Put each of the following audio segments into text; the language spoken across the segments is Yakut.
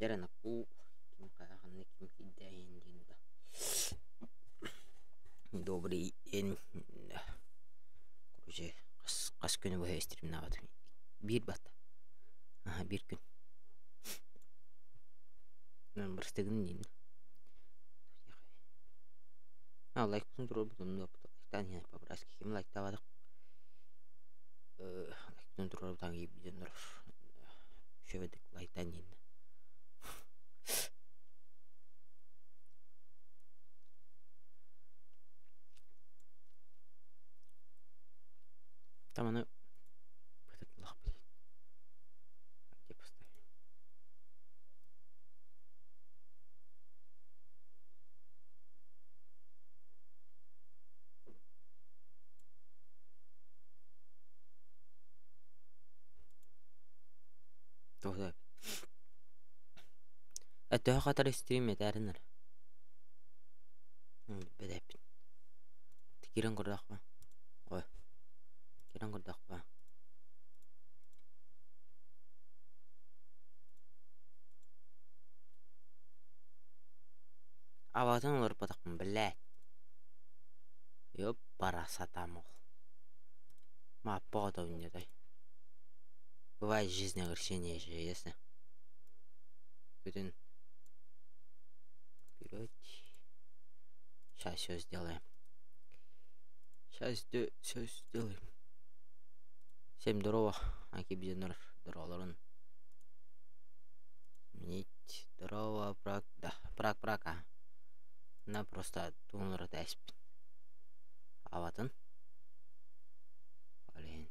Дьэ куу ким хайа ханна ким киирдэ эйиэн диэн да. Добрый день. Короче, хас күнү быһа стримнаабатым. Биир батта. Аха, биир күн. Бырастыгын диин. А, лайкпын туруорбутум да лайктаан иһэн по-братски ким лайктаабатах лайктан туруорбутан киирбитин үчүгэйдик лайктаан иһиннэ. Там аны Где поставим? Тоҕо Төһө хатар стрим этээрин эрэ. Билбэтэппин. Киирэн көрдөхпө. Ой. Киирэн көрдөхпө. Абатын олорботохпун блядь. Ёппарасатамол. Мааппа оҕото унньатай. Бывает в жизни огорчение же, ясно? Бүтүн вперед. Сейчас все сделаем. Сейчас все сделаем. Всем здорово. Аки биденер здороваларын. Сменить. Здорово, прак. Да, прак, прак, а. На просто туунура тээспин. Абатын. Блин.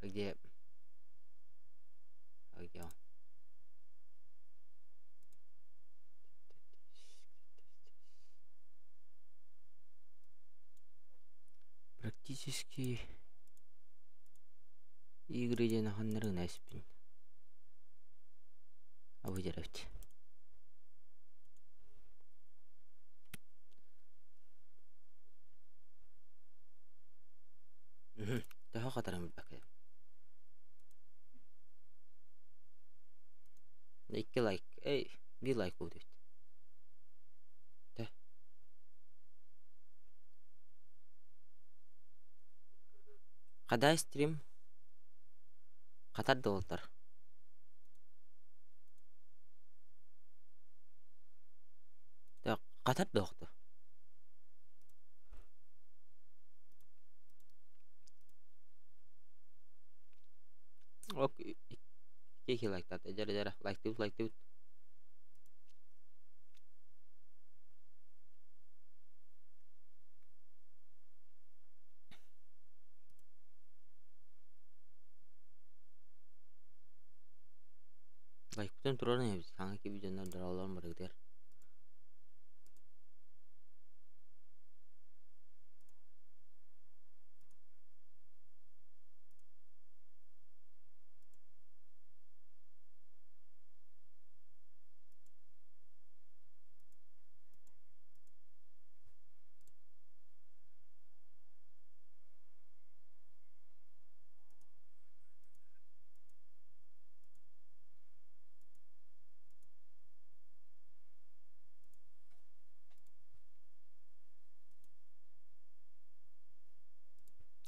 А где? А где он? Практически игры диэн ханнарыгын эспин. А выдержать. Төһө хатарым билбэккэ. Икки лайк. Эй, биир лайк будет. Хадай стрим хатар долтар. Хатар доохту. Ок, икки лайктаата. Дьэрэ дьэрэ, лайктыыбыт, лайктыыбыт. Лайкпытын турарын эбит, саҥа киирбит дьоннор дороолорун барыгытыгар.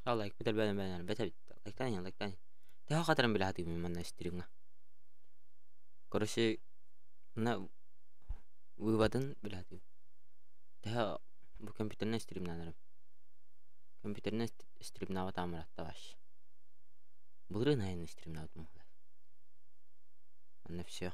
А лайкпыт элбээн элбээн элбэт эбит. Лайктаан иһин, лайктаан иһин. Төһө хатарын билэ сатыыбын манна стримҥа. Короче, на выводын билэ сатыыбын. Төһө бу компьютернай стримнанарым. Компьютернай стримнаабат аамыратта вообще. Былырыын айан стримнаабытым Анна все.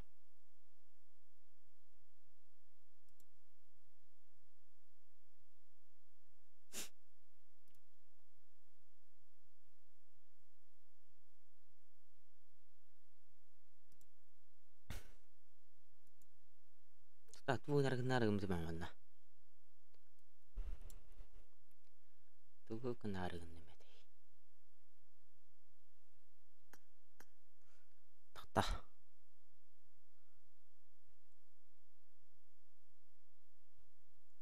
Тугу гынаарыгын манна. Тугу гынаарыгын эметей. Тахта.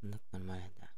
Оннук нормально да.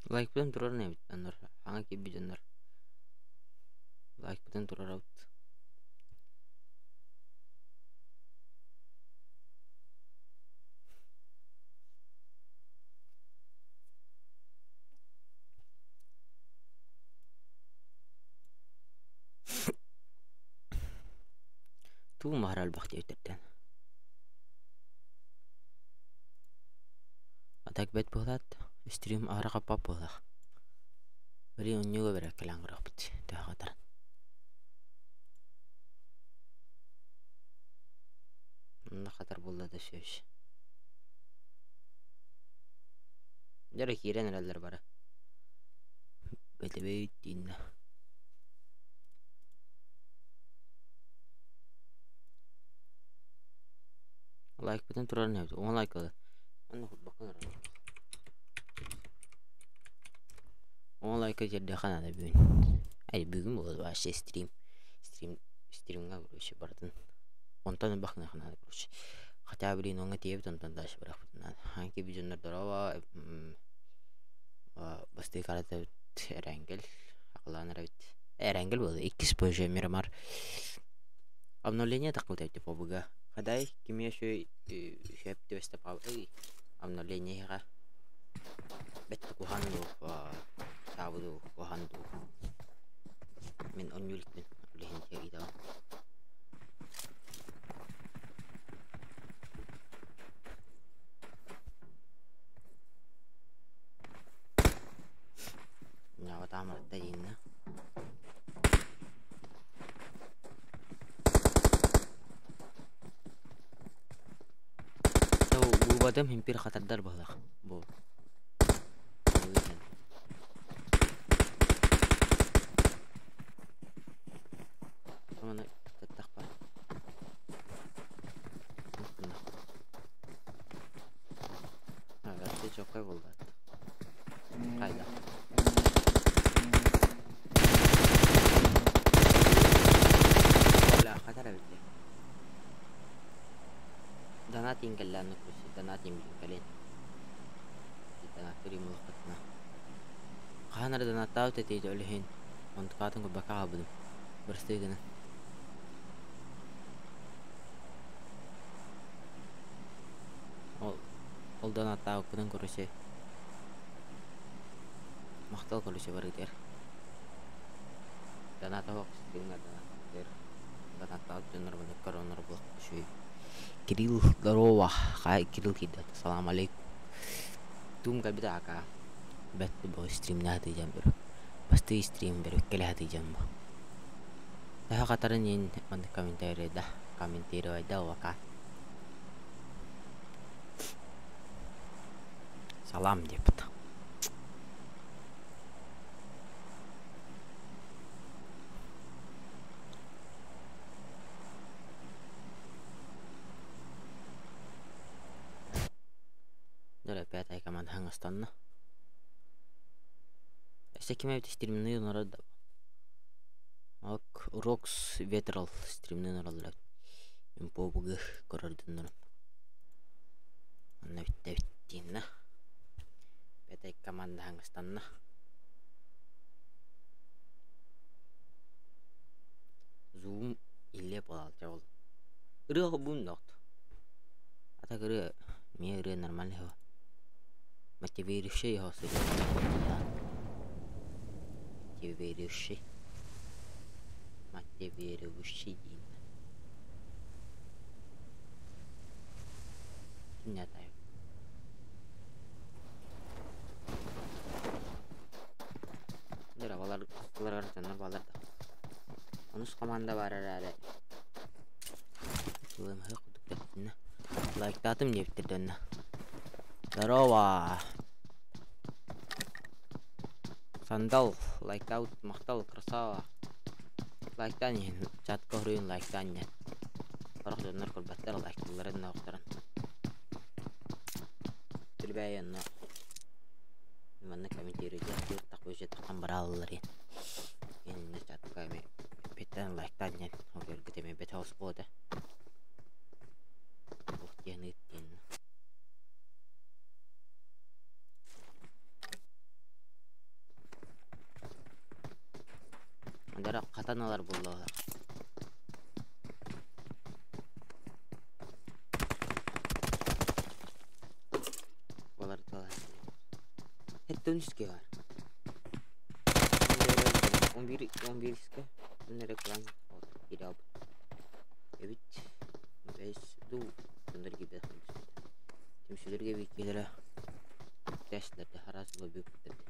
Лайкпытын турарын эбит дьоннор, хаҥа киирбит дьоннор. Лайкпытын турарабыт. Тугум аһара элбэх диэбиттэртэн. А так бэт буолаат, стрим аһара хаппат буоллах. Били унньуга бэрэ кэлэн көрүөхпүт төһө хатарын. Онно хатар буолла да сүөс. Дьэ киирэн эрэллэр бары. Бэтэбэйт дииннэ. Лайкпытын турарын эбит. Уон лайк ылы. Онно курбакка ырар. 10 лайка тиэрдиэххэ наада бүгүн. Ай бүгүн буолуо вообще стрим. Стрим стримҥа короче барытын. Онтон элбэх гыныахха наада короче. Хотя блин оҥҥо тиийэбит онтон дальше барыахпытын наада. Хаан киирбит дьоннор здорово. Бастыы каратабыт Эрэнгэл. Акылаан эрэбит. Эрэнгэл буолла. Иккис позже Мирамар. Обновление таххыбыт эбит ПБГ. Хадай кимиэ шөй шөп түбэстэ обновление иһэҕэ. Бэт куһаан дуу, саабы дуу, куһаан дуу. Мин онньуу иликпин, билиһин ыйытабын. Ньаҕа таамарда дииннэ. Бубадым импир хатардар быһылах бу. Оны таттахпа. Вообще чоккай буллат. Кайда? Бля, хатар эбит. Донатин кэллээн короче, донатин билин кэлин. Донаттыр имулахпытына. Хаһан эрэ донаттаабыт этиит ол иһин онтукаатын курбакка хаалбытым. Бырастыы гына. Ол ол донаттаабыппытын короче махтал короче барыытыгар. Донат оһох стримҥа донаттыыр. Донаттаабыт дьоннор маннык оннор буолуох үчүгэй. Кирилл здорово. Хай Кирилл киирдэ. Салам алейкум. Туум кэлбит ака. Бэт бу стримнааты дьан бரு. Бастыы стрим бரு кэлэхати дьан бу. Төһө хатарын иин маннык комментарий да комментировай да ока. Салам депт. Дьэ пятая команда хаҥастанна. Өссө ким эбит стримныы онорор да Ок, Рокс Ветрал стримныы онороллор эбит. Импобугы көрөр дьоннорум. Онно бүттэ бүттииннэ. Пятая команда хаҥастанна. Zoom иллэ буолаалча ол. Ырыа холбуун да А так ырыа, мне ырыа нормально его. Мотивирующий его Мотивирующий. Мотивирующий диин. Не знаю. Дьэ, балар балар дьоннор балар да. Онус команда баар эрээри Тылымһы курдук тэттинэ. Лайктаатым диэбиттэр дьонно. Здорово! Сандал, лайктаут, махтал, красава. Лайктаан иһин, чатка хоруйун лайктаан иһин. Сорох дьоннор көрбөттөр лайктыылларын да охторон. Түрбээй онно манна комментируйдуох тахпыыча таххан барааллар иһин. Иннэ чатка эми биттэн лайктаан иһин ол көргүт эми бэтэ оспуота. Ух диэн ыыт диэн. Андара хатан ылар буоллаҕа. Буолар туолар. Хэттэн үскэ бар. 11 11 үскэ. Bunları kılan geri aldım. Evet. 5 ду bunları gibi Түмсүүлэргэ бииккилэрэ тэстэрдэ араас бүктэрдэ.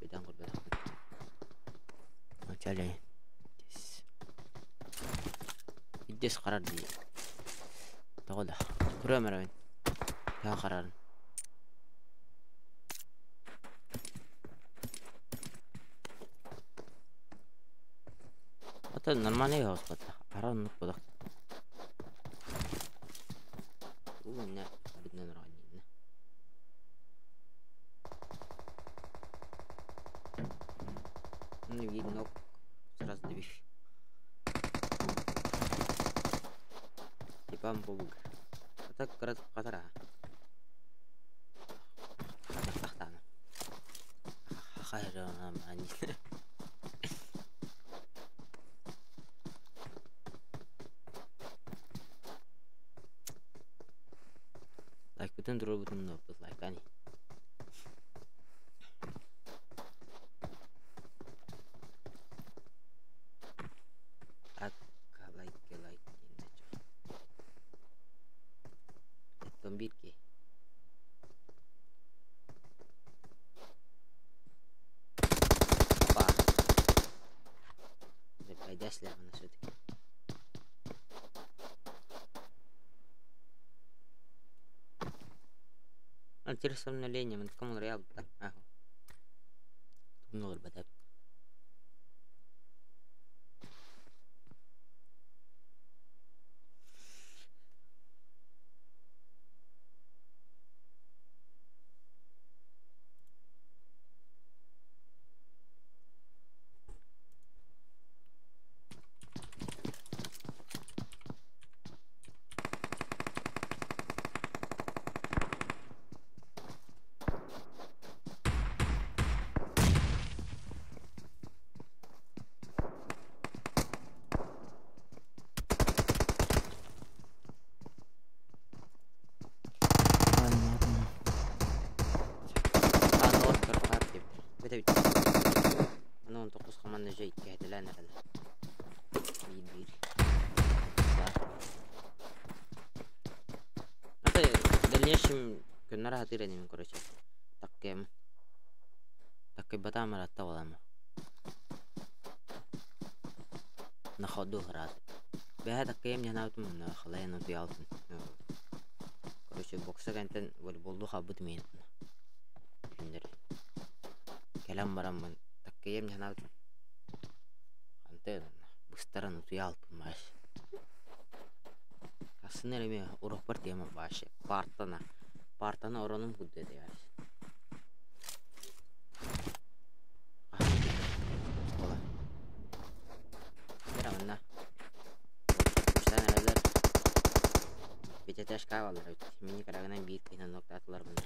Бедан көрбөтөхпүт. Начале. Иддес харар дии. Тоҕо да. Көрөм эрэ мин. Төһө харарын. Ата нормальный хаоспата. Хара оннук бодох. Уонна быдан оронньунна. Ну, видно, сразу добив. Типа буг. А так катара. Хатахтана. Хайрана мани. Лайкпытын туруорбутун ордук лайктаан Так, лайк, лайк диэн биир киһи. Опа. Пойдешь все-таки. Интересно обновление, мы такому реал, да. Ага. Много ребят. Аны 19 команда же иккиһэтилээн эрэлэ. Биир-биир. Это в дальнейшем көннөр хатыр эним, короче. Таккем. Таккай батам аратта балама. На ходу рад. Бэһэ таккайым жанаабытым халайан утуйаалтын. Короче, бокса кэнтэн волейболду хабыт миэн. Күннер. Кэлэн бараммын таккайым жанаабытым. Ханты быстаран утуйаалтын маш. Асын эреме урокпар тема баш. Партана. Партана оронум худды яш. Ола. Бера манна. Куштан эрэлэр. Пятиэтажка балар. Мини карагынан биир кыйнан ноктаатылар bunlar.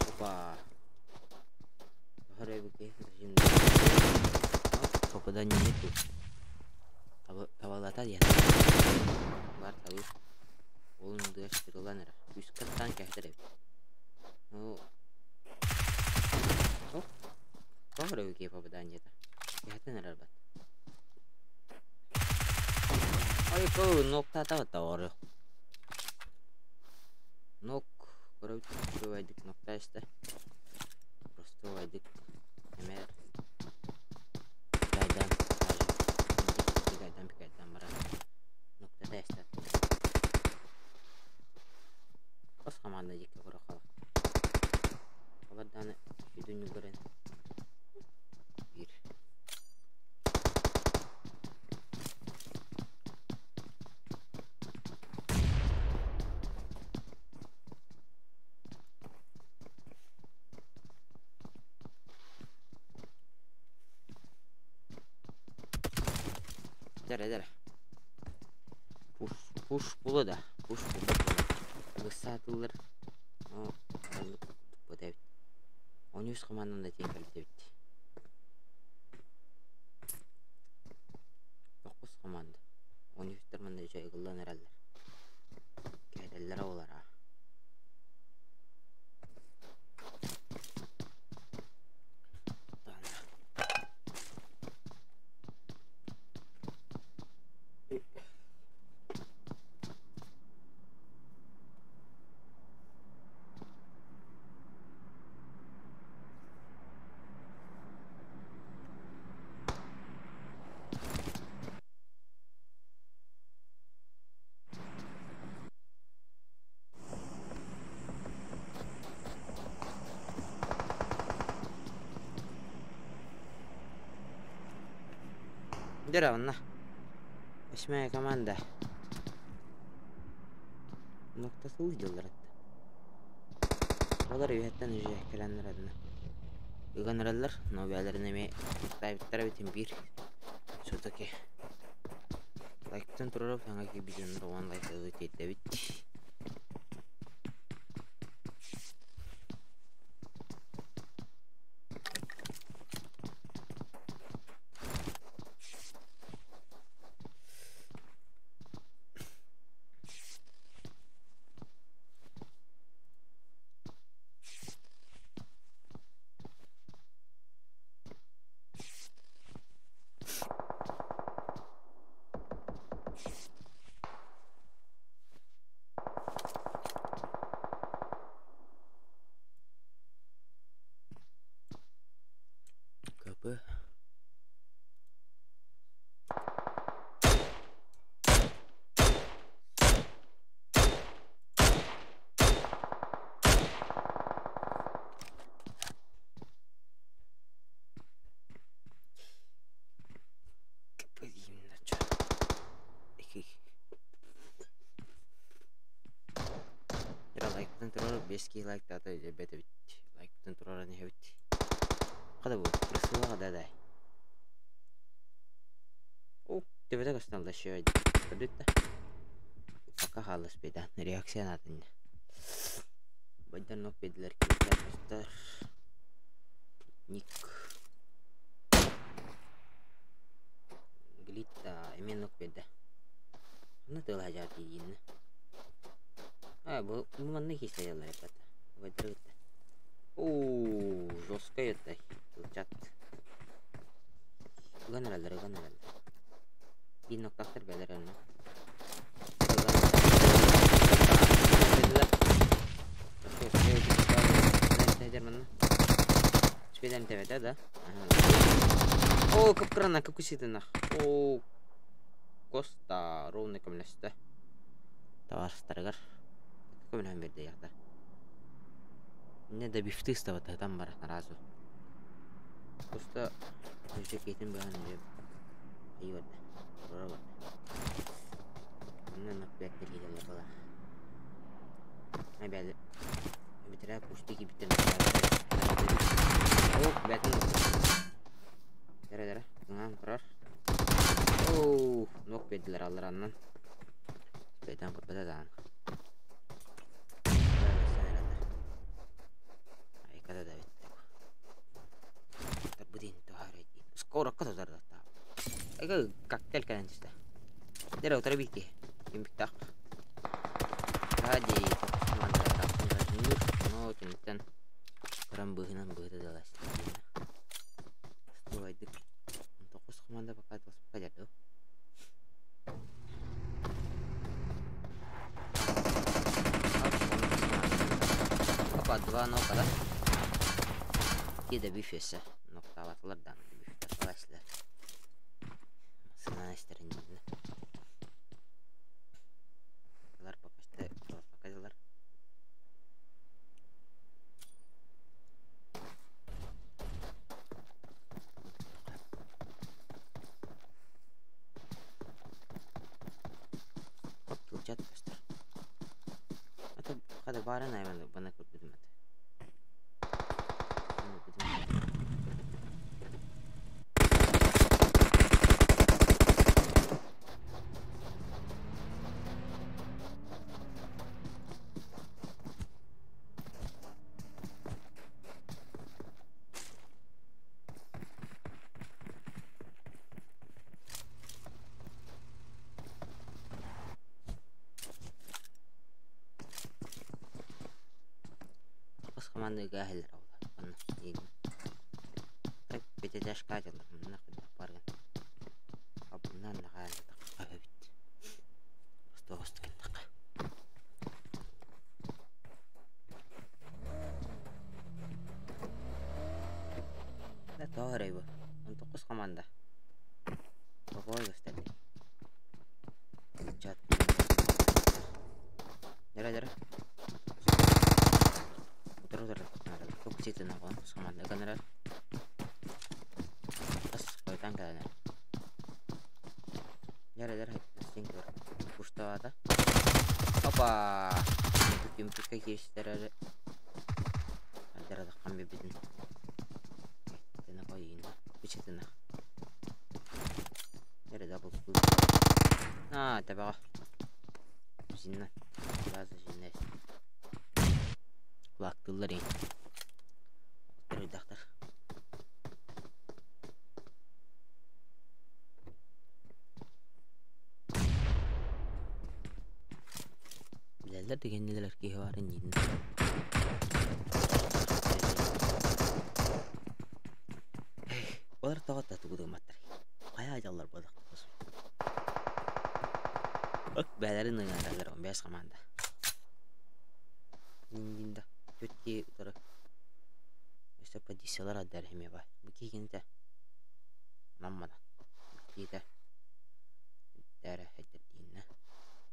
Опа. Хоребуки. Попадание нету. Табалата диэн. Бар табы. Олун дыаштырылан эрэ. Үскаттан кэхтер эбит. Ну. Оп. Хоребуки попадание это. Кэхтен эрэр бат. Ой, ко ноктата бата Нок, короче, вайдык нокта исте. Просто вайдык. Эмер. Гайдан. Гайдан, гайдан баран. Ноктата исте. Бас команда жеке куракала. Олардан сүдүн көрен. Бир. Дere дere. Пуш, пуш була да. Пуш була. Высатылар. О, бу эбит. 13 командан да тең кэлбит эбит. команда. Университеттар манна ыгыллан эрэллэр. Кээтэллэрэ олара. Дьэ онно. Восьмая команда. Нуктасылы дьыллар этэ. Олар үһэттэн уже кэлэннэр адына. Ыган эрэллэр, но бээлэрин эмиэ таайбыттара эбитин биир. Все-таки лайктан тураров саҥа киирбит дьоннор уон лайк ылыы тиэрдэбит. КП. КП именно что? Лайктан турар, 5 лайк тата бет лайктан турар не бит. Када бу? Прысыла да да. О, тебе көстөн да шөй. Көрдүт да. Пока халыс беда. Реакция надо. Байдар нок беделер киттер. Ник. Глита эмен нок беда. Аны тыл хажар дейін. А, бу манны кисәялар это. Байдар гытта. О, жестко это. Чат. Ыган эрэллэр, ыган эрэллэр. Биир ноктахтар бэлэр энне. Да? О, кып-кырана, кып-кысытына. О, Коста ровно көмөлөстө. Табарыстарыгар. Көмөлөһөн берди яхтар. Не да бифты ставата там бар сразу. Коста уже кетин бахан же. Айы барда. Рора барда. Оннан бәттер кетелер бала. Ай бәле. Битирә пушты ки битер. О, бәтин. Дәрә дәрә. Ңан турар. О, нок бедлер алар аннан. Бетен курбата дан. Айкада да битте. Будин тухарайди. Скоро ката зарда. Айга коктейль кэлэн түстэ. Дэрэ утары бикти. Кимбиктах. Ради но тинтен карам быһынан быһыта далас. Столайдык. Тоқус команда пока пока жарды. Опа, два нока, да? Киде бифесе. Нокталатылар да. Биф Сына истерин дедин. Лар пока что показалар. Хоп, кылчат көстөр. Ата када барын айман бана көрбүдүм ата. Командаға хәлләр алла. Онна иин. Так пятиэтажка дьаллар манна хайдах барган. Абынан наҕаана эбит. Остуоҕус кэллэххэ. Да тоҕо эрэй бу? 19 команда. Тоҕой көстөр. Чат. Дара дара. Утары утары Тук ситин оҕон команда гынарар. Ас қойтан кэлэнэр. Дара дара син көр. Пуштавата. Опа! Түмпүккэ киирситэр Дара таххан бибитин. Тена қойын. Бичетина. Дара дабыл. А, табаға. Зинна. База зинна. Кулактылар ин. Редактор. Билэллэр дегеннилер киһи барын дьиин. Олар тоҕо татугудуматтар. Хайа дьаллар бодох. Ок бээлэрин ыҥаараллар 15 команда. Динда. Түтти утары. Өссө позициялар аддар хеме бар. Бу кигинте. Наммана. Киите. Дәрә хәйтер динне.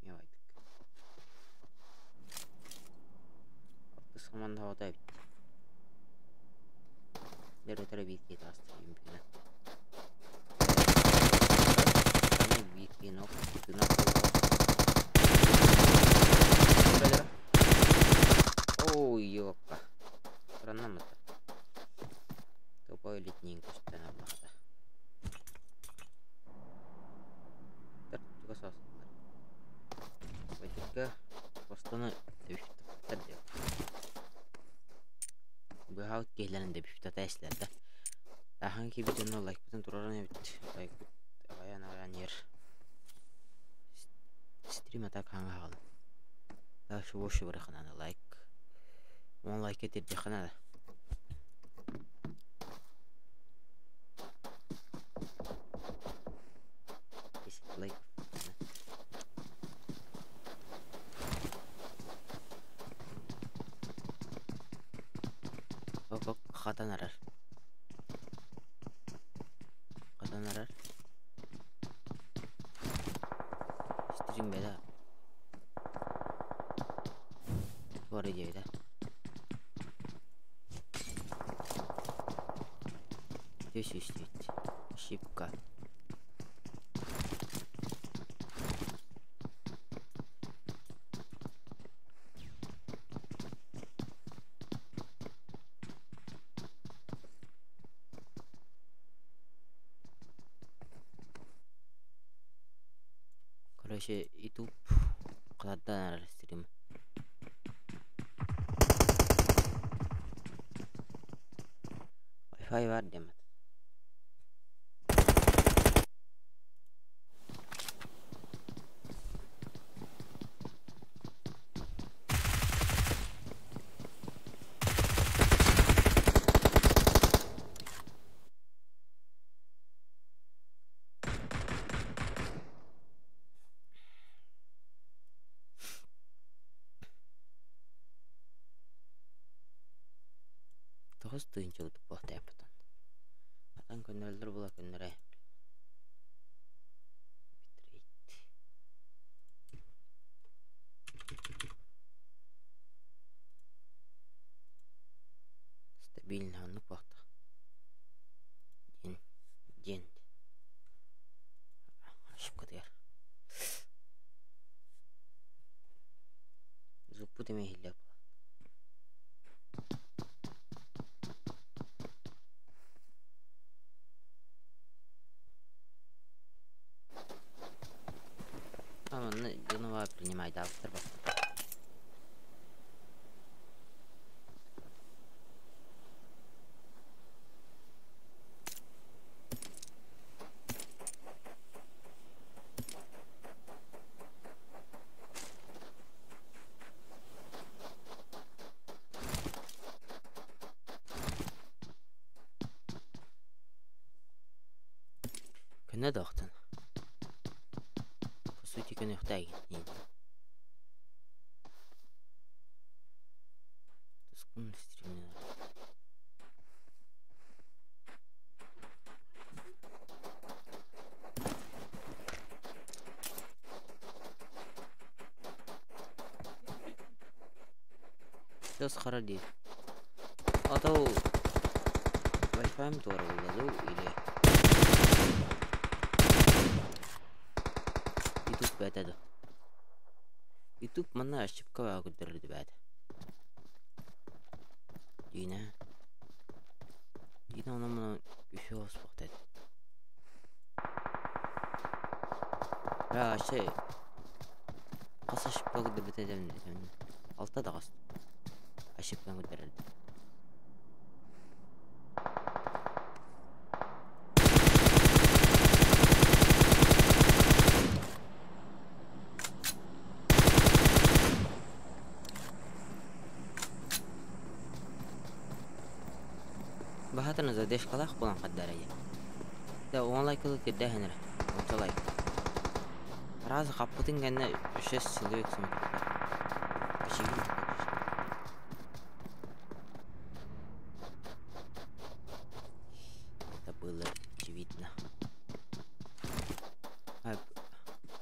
Мия байдык. Алтыс команда ота бит. Дәрә тәрә бит кете асты юмпина. Бит кинок. Кинок. Ой, ёпка. Странно Тупой литнин көстөн аллахта. Туга сосулар. Байтыкка постаны дэбифтар деп. Быһаут киһилэрин дэбифтата эслерде. Тахан ки видеону лайк бутын тураран эбит. Лайк аян аян ер. Стрим атак хаңа хал. Дальше больше бырахана лайк. Он лайк етер хана. Лайк. Ок ок хатан арар. Хатан арар. Стрим беда. Бар идея. Здесь есть ошибка. Короче, YouTube қадардан стрим. Wi-Fi бар демет. Тоғыз тыынча утуп потон. Атан көннөрөлдөр була көннөрө. Битрейт. Стабильно оннук бахта. Ден. Ден. Ошибка дер. Звук деме хилле була. Принимай автор Көнө да охтон. По сути көнүөхтээгин. Тускун стримнер. Тыс хара дии. А то Wi-Fi туора буолла дуу или YouTube бээтэ да. YouTube манна ошибка баа көрдөрөр бээтэ. Дина. Дина онон мунан үһү оспохт этэ. Бра şey хас ошибка көрдөрбүт этэ алта да хас ошибка көрдөрөр. Баһатына задержкалаах буолан хардарайа. Да 10 лайкылы кирдээһин эрэ. 6 лайк. Раз хаппытын кэннэ 6 человек смотрит. Очевидно, конечно. Это было очевидно.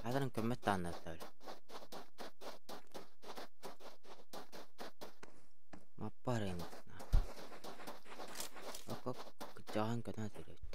Хазарын көммөт тааннаттар. Маппарыйын. Окок кыдьаҕан көтөн сылдьабыт.